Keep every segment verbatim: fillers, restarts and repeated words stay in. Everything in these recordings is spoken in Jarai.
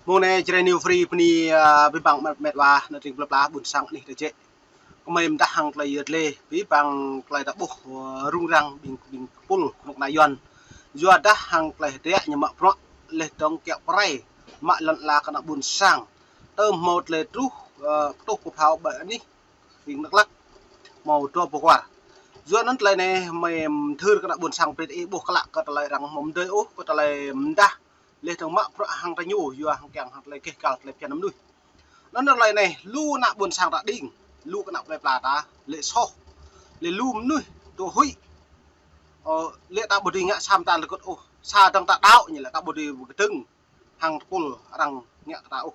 Mơ̆ng anai Jrai New Free bơni, a, abih bang met wa ană tring plơi pla ƀôn sang anih tơjĕ. Kơmơi mơdah hăng tơlơi yơh lĕ, abih bang tơlơi ta ƀuh, a, rŭng răng ƀing, ƀing pul kơnuk kơna Yuan. Yua dah hăng tơlơi hơdră ñu mă bruă laih dơ̆ng kiăng pơrai mă lŏn ala kơ ană ƀôn sang. Tơm hmâo tơlơi truh, a, pơtuh pơphao ƀơi anih ƀing Dak Lak hmâo dua boh kwar. Yua anŭn tơlơi anai mơi mơthưr kơ ană ƀôn sang brơi ih ƀuh klă kơ tơlơi arăng hmâo mơdơi ôh, kơ tơlơi mơdah laih dơ̆ng mă bruă hăng ta ñu, yua hăng kiăng hăng tơlơi keh kăl tơlơi phiăn mơnuih. Anŭn tơlơi anai, lu ană ƀôn sang ta đing, lu kơ ană plơi pla ta, lĕ soh, lĕ lu mơnuih tŭ huĭ, ơ, lĕ ta ƀu dưi ngă sa mơta lơkŭt ôh, sa dơ̆ng ta đaŏ ñu lĕ ta ƀu dưi kơdơ̆ng hăng tơpul arăng ngă kơ ta ôh.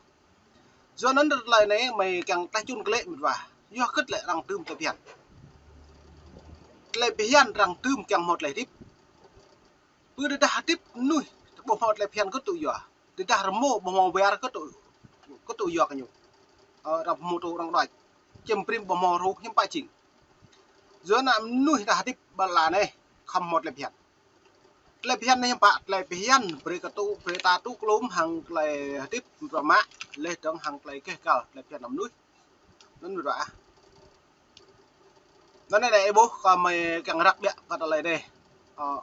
Yua anŭn tơlơi anai mơi kiăng tơlơi čun klĕ met wa. Yua hơget lĕ arăng tŭm tơlơi phiăn. Tơlơi phiăn arăng tŭm kiăng hmâo tơlơi hơdip. Pơ tơdah hơdip mơnuih, ƀu hmâo tơlơi phiăn kơ tŭ yua. Tơdah rơmô ƀu hmâo ƀiă kơ tŭ, kơ tŭ yua kơ ñu. Ơ, arăng hmâo tŭ arăng đuač. Čem prim ƀu hmâo ruh hiư̆m pă jing. Yua anŭn mơnuih dah hơdip ƀơi lŏn anai, khŏm hmâo tơlơi phiăn. Tơlơi phiăn anai hiư̆m pă, tơlơi phiăn brơi kơ tŭ, brơi ta tŭ klôm hăng tơlơi hơdip prơmă, laih dơ̆ng hăng tơlơi keh kăl, tơlơi phiăn mơnuih. Anŭn met wa ah. Anŭn anai ih ƀuh kơ mơi kiăng răk biă kơ tơlơi anai. Ơ,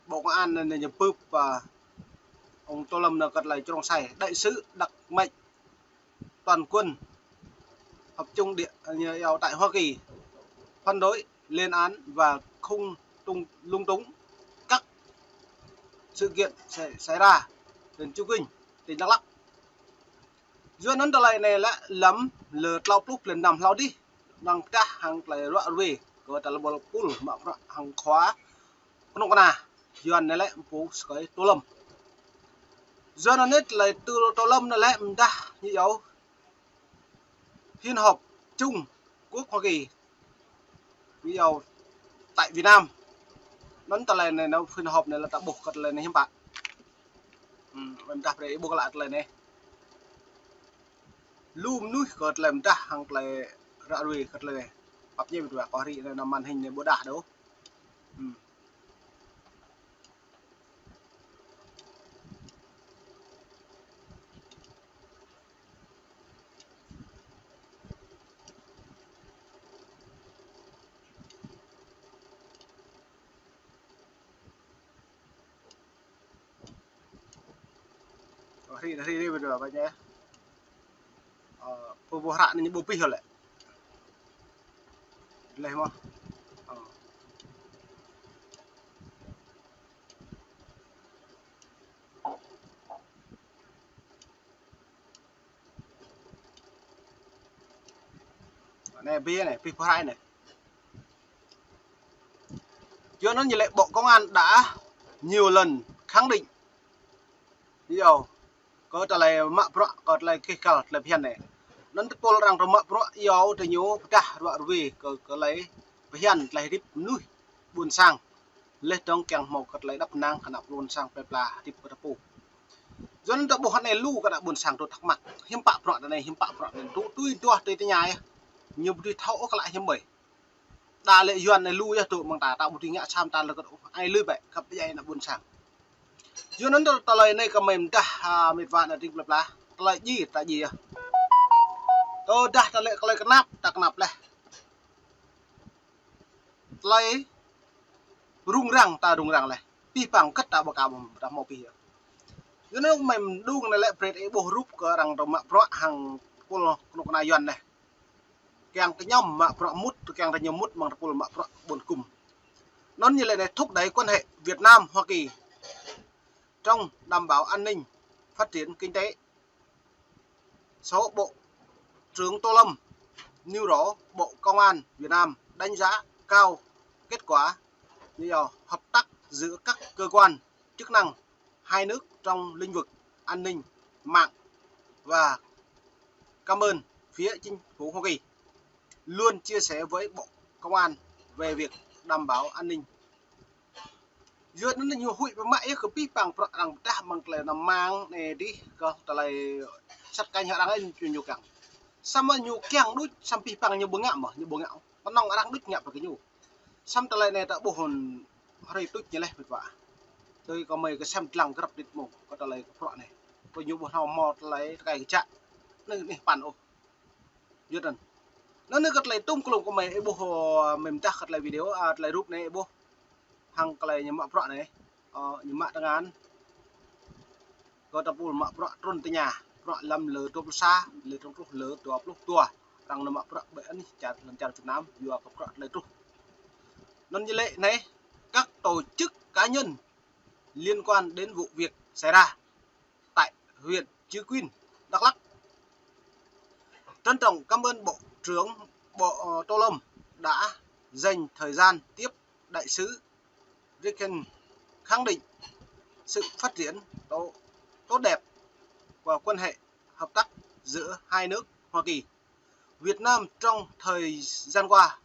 Bộ Công an anai ñu bưp, a, ông Tô Lâm anai kơ tơlơi črông sai, đại sứ đặc mệnh toàn quân hợp chung địa, ñu iâu tại Hoa Kỳ phản đối lên án và không tung, lung tung các sự kiện xảy, xảy ra trên Chư Kinh, tỉnh Đắk Lắk. Yua anŭn tơlơi anai lĕ lăm lơ tlâo pluh blan năm hlâo adih, arăng pơdah hăng tơlơi ruă ruê kơ tơlơi ƀuh pul mă bruă hăng khua kơnuk kơna Yuan anai lĕ pô sơkơi Tô Lâm. Yua anŭn tơlơi Tô, Tô Lâm anai lĕ mơdah ñu iâu Phiên họp Trung Quốc Hoa Kỳ, ñu iâu tại Việt Nam. Anŭn tơlơi anai, anŭn phiên họp anai lĕ ta ƀuh kơ tơlơi anai hiư̆m pă. Ưm, mơi mơdah brơi ih ƀuh klă tơlơi anai. Lu mơnuih kơ tơlơi mơdah hăng tơlơi ruă ruê kơ tơlơi anai. Pap ñe met wa kơ rĭ anai màn hình anai ƀu đah đôč. Ưm. Ơ, rĭ, rĭ, rĭ, rĭ, rĭ, rĭ. Ơ, pô ƀuh hră anai ñu ƀu pih lĕ. Laih mơ̆. Ơ. Anai pih anai, pih pơrai anai. Yua anŭn ñu lĕ Bộ Công an đã nhiều lần khẳng định, iâu, kơ tơlơi mă bruă, kơ tơlơi keh kăl, tơlơi phiăn anai. Anŭn tơpul arăng tŭ mă bruă, iâu tơ ñu pơdah ruă ruê kơ, kơ tơlơi phiăn, tơlơi hơdip mơnuih ƀôn sang. Laih dơ̆ng kiăng hmâo kơ tơlơi đăp năng kơ ană ƀôn sang plơi pla hơdip kơ ta pô. Yua anŭn ta ƀuh anai lu kơ ană ƀôn sang tŭ thắc mắc. Hiư̆m pă bruă anai, hiư̆m pă bruă anai. Tŭ tui duah tui tơña yơh. Ñu ƀu dưi thâo ôh klă hiư̆m ƀơi. Đa lĕ Yuan anai lu yơh tŭ mơ̆ng ta, ta ƀu dưi ngă sa mơta lơkŭt ôh. Ai lui bĕ, kăp djai ană ƀôn sang. Yua anŭn tơ-, tơlơi anai kơ mơi mơdah, a, met wa ană tring plơi pla. Tơlơi djai, ta djai yơh. Tơdah tơlơi, tơlơi kơnap, ta kơnap laih. Tơlơi rŭng răng, ta rŭng răng laih. Pih păng kơ̆t ta ƀu ka ƀu, ta hmâo pih yơh. Yua anŭn mơi mơđung anai lĕ brơi ih ƀuh rup kơ arăng tŭ mă bruă hăng tơpul kơnuk kơna Yuan anai. Kiăng kơ ñu mă bruă mŭt, kiăng kơ ñu mŭt mơ̆ng tơpul mă bruă ƀôn kŭm. Anŭn ñu lĕ anai thúc đẩy quan hệ Việt Nam Hoa Kỳ trong đảm bảo an ninh, phát triển kinh tế. Số Bộ trưởng Tô Lâm nêu rõ Bộ Công an Việt Nam đánh giá cao kết quả hợp tác giữa các cơ quan chức năng hai nước trong lĩnh vực an ninh mạng và cảm ơn phía chính phủ Hoa Kỳ luôn chia sẻ với Bộ Công an về việc đảm bảo an ninh. Yua anŭn ñu huĭ pơmă yơh kơ pih păng bruă arăng pơdah mơ̆ng tơlơi anăm mang anai dih kơ tơlơi sat kañ arăng anai ñu, ñu kiăng. Samơ̆ ñu kiăng đôč, samơ̆ pih păng ñu ƀu ngă mơ̆, ñu ƀu ngă. Kơnơ̆ng arăng đôč ngă pơ kơ ñu. Samơ̆ tơlơi anai ta ƀuh hơnŭn hrơi tuč ñu laih met wa. Tui kơ mơi kơsem dlăng grăp dit mông kơ tơlơi kơ bruă anai. Pơ ñu ƀu hnâo hmâo tơlơi tơkai kơjăk. Anai, anai păn ôh. Yua anŭn. Anŭn anai kơ tơlơi tŭm klŭm kơ mơi, ih ƀuh, ơ, mơi mơdah kơ tơlơi video, a, tơlơi rup anai ih ƀuh. Hăng tơlơi ñu mă bruă anai. Ơ, ñu mă tơngan. Kơ ta pul mă bruă trŭn tơña. Bruă lăm lơ dua pluh sa, lơ trŭn truh lơ dua pluh dua. Arăng nao mă bruă ƀơi anih čar, lăm čar Việt Nam, yua kơ bruă tơlơi truh. Anŭn ñu laĭ anai, các tổ chức cá nhân liên quan đến vụ việc xảy ra tại huyện Chư Kuin, Đắk Lắk. Trân trọng cảm ơn Bộ trưởng Bộ, ờ, Tô Lâm đã dành thời gian tiếp đại sứ Ricken, khẳng định sự phát triển tốt, tốt đẹp và quan hệ hợp tác giữa hai nước Hoa Kỳ, Việt Nam trong thời gian qua,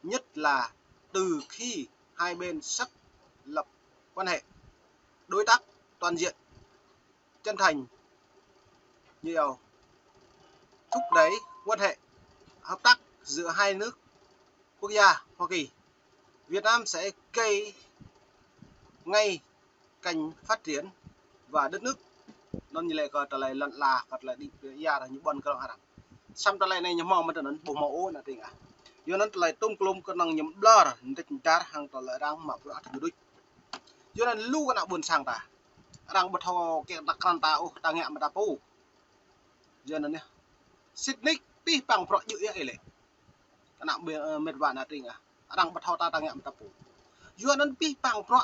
nhất là từ khi hai bên xác lập quan hệ đối tác toàn diện. Chân thành, nhiều thúc đẩy quan hệ hợp tác giữa hai nước, quốc gia Hoa Kỳ, Việt Nam sẽ cày ngay cành phát triển và đất nước. Anŭn ñu laĭ kơ tơlơi lŏn ala, kơ tơlơi đĭ pơyơr ñu ƀuăn kơ arăng. Samơ̆ tơlơi anai ñu hmâo mơ̆n anŭn, ƀu hmâo ôh ană tring ah. Yua anŭn tơlơi tŭm klŭm kơnơ̆ng ñu ƀlŏr, mơdĭt mơdar hăng tơlơi arăng mă bruă tơdơi đôč. Yua anŭn lu kơ ană ƀôn sang ta. Arăng ƀu thâo kiăng ta krăn ta ôh, ta ngă mơ̆ ta pô. Yua anŭn yơh. Sĭt nik pih pang bruă djơ̆ yơh ih lĕ. Kơ ană mĕt wa ană tring ah. Arăng ƀu thâo ta, ta ngă mơ̆ ta pô. Yua anŭn pih pang bruă,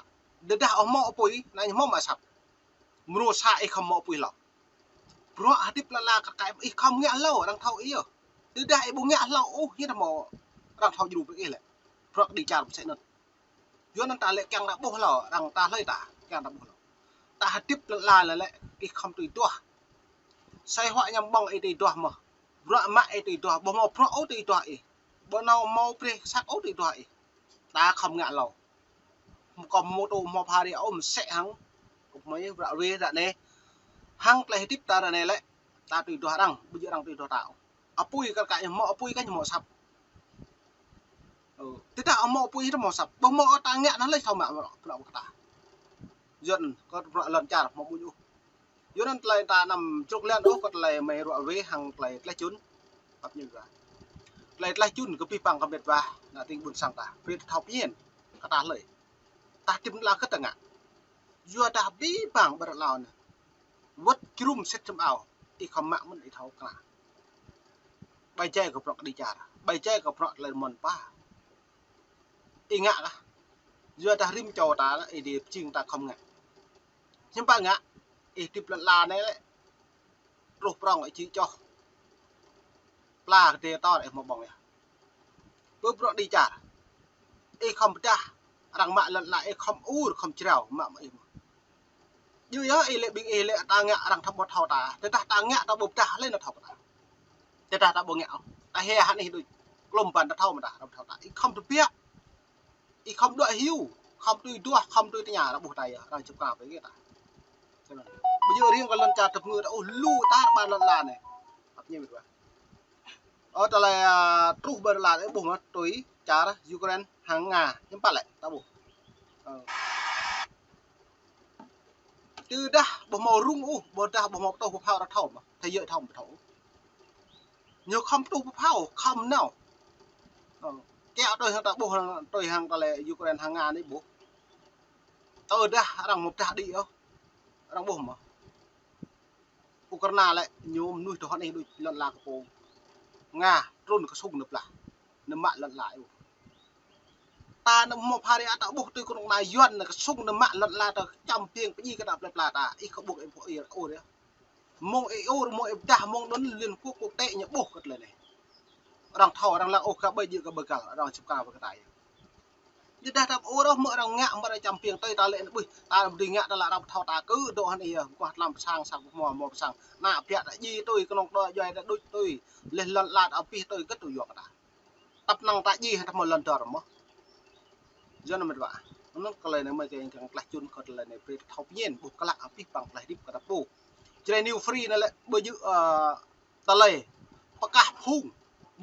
tơdah ôh hmâo apui, anai hmâo mă asăp. Mrô sa ih khŏm hmâo apui hlâo. Bruă hơdip lŏn ala kar kaĭ ih khŏm ngă hlâo, arăng thâo ih yơh. Tơdah ih ƀu ngă hlâo ôh, hiư̆m ta hmâo arăng thâo djru brơi ih lĕ. Bruă kơđi čar mơsĕ anŭn. Yua anŭn ta lĕ kiăng ta ƀuh hlâo, arăng ta hlơi ta, kiăng ta ƀuh hlâo. Ta hơdip lŏn ala lĕ, lĕ, ih khŏm tui duah. Sai huă ñăm ƀơ̆ng ih tui duah mơ̆. Bruă mă ih tui duah, ƀu hmâo bruă ôh tui duah ih. Ƀu hmâo, hmâo prêh kơsăk ôh tui duah ih. Ta khŏm ngă hlâo. Kơ hmâo mô tô, hmâo pha ri ôh mơsĕ hăng. Kơ mơi bruă ruai ră anai. Hăng tơlơi hơdip ta ră anai lĕ. Ta tui duah arăng, ƀu djơ̆ arăng tui duah ta ôh. Apui kar kaĭ ñu hmâo, apui kơ ñu hmâo asăp. Ơ, tơdah ƀu hmâo apui hơmâo asăp. Ƀu hmâo ta ngă anŭn lĕ thâo mă bruă, bruă kơ ta. Yua anŭn kơ bruă lŏn čar hmâo ƀu ñu. Yua anŭn tơlơi ta anăm čruk lĕ ôh kơ tơlơi mơi ruă ruai hăng tơlơi tlaih čun. Pap ñu wa. Tơlơi tlaih čun kơ pih pang kơ mĕt wa, ană tring ƀôn sang ta. Brơi ta thâo pơñen, kơ ta hlơi. Ta hơdip lŏn ala kơ ta ngă. Yua dah pih pang ƀơi lŏn ala anai. Wơ̆t jơnum sĭt jơnum ao, ih khŏm mă mơ̆n ih thâo krăn. Ƀai jai kơ bruă kơđi čar, ƀai jai kơ bruă tơlơi mơ̆n pa. Ih ngă kah? Yua dah rĭm čô ta, ih djai pơjing ta khŏm ngă. Hiư̆m pă ngă, ih hơdip lŏn ala anai lĕ. Truh prŏng ih či čoh. Pla kơdê tor ih hmâo ƀơ̆ng yơh. Ƀơi bruă kơđi čar. Ih khŏm pơdah, arăng mă lŏn ala ih khŏm ur, khŏm jrao, mă mă ih mơ̆n. Djơ̆ yơh ih lĕ ƀing ih lĕ ta ngă arăng thâo ƀu thâo ta. Tơdah ta ngă ta ƀu pơdah lĕ anŭn thâo ta. Tơdah ta ƀu ngă ôh. Ta hia hăng ih đôč. Klŏm ƀăn ta thâo mơ̆ ta, arăng thâo ta. Ih khŏm tơbiă. Ih khŏm đuaĭ hyu, khŏm tui duah, khŏm tui tơña, arăng ƀuh ta yơh, arăng čŭp kra brơi ta. Ƀu djơ̆ riêng kơ lŏn čar tơpơngư ta ôh, lu tar ƀar lŏn ala anai. Pap ñu mĕt wa. Ơ, tơlơi, a, truh ƀơi lŏn ala anai ƀuh mơ̆, tui čar Ukraine hăng Nga, hiư̆m pă lĕ, ta ƀuh. Ơ. Tơdah ƀu hmâo rŭng ôh, ƀôdah ƀu hmâo pơtuh pơphao ta thâo mơ̆, tơlơi yơh thâo ƀu thâo. Ñu khŏm pơtuh pơphao, khŏm nao. Ơ, kiăng tui hăng ta ƀuh, tui hăng tơlơi Ukraine hăng Nga anai ƀuh. Tơdah arăng hmâo pơdah đĭ ôh. Arăng ƀuh mơ̆. Ukraina lĕ ñu mơnuih tơhŏn ih đôč lŏn ala kơ pô. Nga trŭn kơsŭng nao plah. Nao mă lŏn ala ih ƀuh. Ta nao hmâo pha ri ta ƀuh tui kơnŭk kơna Yuan nao kơsŭng nao mă lŏn ala ta čăm piêng pơdjai kơ ta plơi pla ta. Ih kơ ƀuh ih ƀuh ih ur yơh. Mơ̆ng ih ur, mơ̆ng ih pơdah, mơ̆ng anŭn Liên Quốc quốc tế ñu ƀuh kơ tơlơi anai. Arăng thâo, arăng lăng ôh kơ ƀai djơ̆ kơ ƀai găl, arăng čŭp kra brơi kơ ta yơh. Tơdah ta ƀu ur ôh mơ̆ arăng ngă, mơ̆ arăng čăm piêng tui ta lĕ anŭn ƀuh, ta ƀu dưi ngă ta lăng arăng thâo ta kơ dŏ hăng ih yơh, mơguah tlam pơ sang sat ƀu hmâo, hmâo pơ sang. Ană ƀiă ta djai tui, kơnŭk dŏ djuai ta đôč tui, laih lŏn ala ta abih tui kơ tui yua kơ ta. Tăp năng ta djai hăng ta hmâo lŏn dơr mơ̆. Yua anŭn mĕt wa. Anŭn tơlơi anai mơi kiăng tlaih čun kơ tơlơi anai brơi ta thâo pơñen, ƀuh klă abih bang tlaih hơdip kơ ta pô. Jrai New Free anai lĕ ƀu djơ̆, ơ, tơlơi pơkah phung.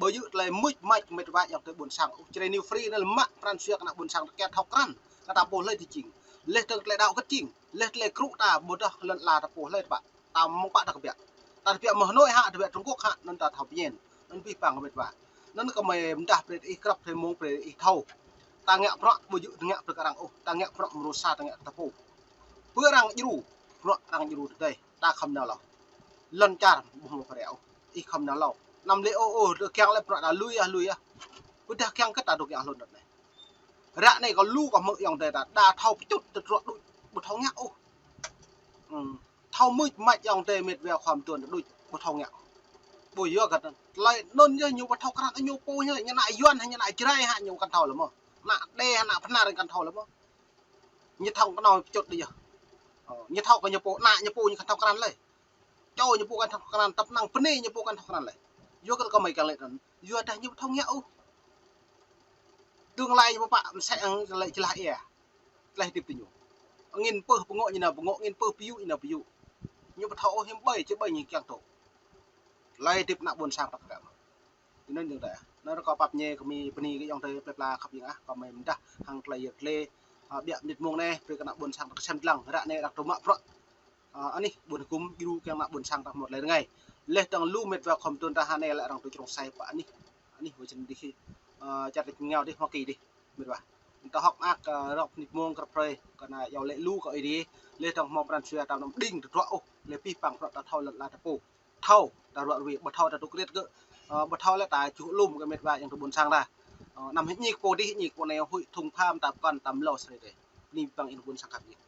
Ƀu djơ̆ tơlơi mŭt mač mĕt wa yua tơlơi ƀôn sang. Ơ, Jrai New Free anai lĕ mă pran jua kơ ană ƀôn sang ta kiăng thâo krăn. Kơ ta pô hlơi tơjing. Laih tơlơi đaŏ kơjing. Laih tơlơi krŭ ta ƀôdah lŏn ala ta pô hlơi ta ƀă. Ta mơ̆ng pă ta kơbiă. Ta kơbiă mơ̆ng Hà Nội hă, ta kơbiă Trung Quốc hă, anŭn ta thâo pơñen. Anŭn abih bang kơ met wa. Anŭn kơ mơi mơdah brơi ih krăp, brơi mơ̆ng brơi ih thâo. Ta ngă bruă, ƀu djơ̆ ta ngă brơi kơ arăng ôh. Ta ngă bruă mơ̆ng rơsa, ta ngă ta pô. Pơ arăng djru, bruă arăng djru tơdơi. Ta khŏm nao hlâo. Lŏn čar ƀu hmâo pơrĕ ôh. Ih khŏm nao hlâo. Anăm lĕ ôh, ôh, tơ kiăng lĕ bruă ta lui ah, lui ah. Pơdah kiăng kơ ta dŏ kiăng hlŏn đôč anai. Ră anai kơ lu kơ mơ̆ng ayŏng adơi ta, đa thâo pơčŭt tơdruă đôč, ƀu thâo ngă ôh. Ư, thâo mưč mač ayŏng adơi met wa khua mơtuan ta đôč, ƀu thâo ngă ôh. Ƀu yua kơ tơlơi anŭn yơh ñu ƀu thâo krăn, ñu pô ñu, ñu ană Yuan hă, ñu ană Jrai hă, ñu kăn thâo lơi mơ̆n. Ană Đê hă, ană Bơhnar kăn thâo lơi mơ̆n. Ñu thâo kơ anŏ pơčŭt đôč yơh. Ơ, ñu thâo kơ ñu pô, ană ñu pô ñu kăn thâo krăn lơi. Čô ñu pô kăn thâo krăn, tăp năng bơni ñu pô kăn thâo krăn lơi. Yua kơ kơ mơi kăn lĕ anŭn. Yua dah ñu ƀu thâo ngă ôh. Tương lai ñu pô pă mơsĕ ang lĕ jơlah ia. Tơlơi hơdip tơ ñu. Angĭn pơh pơngŏ ñu nao pơngŏ, angĭn pơh pơyŭ ñu nao pơyŭ. Ñu ƀu thâo ôh hiư̆m ƀơi, či ƀơi ñu kiăng tŏ. Tơlơi hơdip ană ƀôn sang ta kơbiă mơ̆n. Anŭn ayŏng adơi. Anŭn rơkâo pap ñe kơ mơi bơni kơ ayŏng adơi plơi pla khăp yang ah, kơ mơi mơdah hăng tơlơi yơr tơlơi, ơ, ƀiă mơnit mông anai, brơi kơ ană ƀôn sang ta kơsem dlăng, ră anai arăng tơ mă bruă. Ơ, anih ƀôn hơkŭm djru kiăng ană ƀôn sang ta hmâo tơlơi rơngai. Laih dơ̆ng lu met wa khua mơtuan ta hă anai lĕ arăng tơ črông sai pơ anih. Anih wơ̆t čăn dih, ơ, čar ta čơngao dih, Hoa Kỳ dih. Met wa. Ta hơ̆k mơak, ơ, rơ̆k mơnit mông krăp hrơi, kơ ană yâo lĕ lu kơ Ơi Adai, laih dơ̆ng hmâo pran jua ta anăm đing tơdruă ôh, laih abih bang bruă ta thâo lŏn ala ta pô. Thâo, ta ruă ruai, ƀu thâo ta tŭ kriăt kơ, ơ, ƀu thâo lĕ ta čuh lum kơ met wa ayŏng adơi ƀôn sang ta. Ơ, anăm hĭ ñik pô dih, ñik pô anai, huĭ thŭng pham, ta pơkŏn, ta mlâo sơrơi dih. Bơni abih bang ayŏng adơi ƀôn sang khăp yang.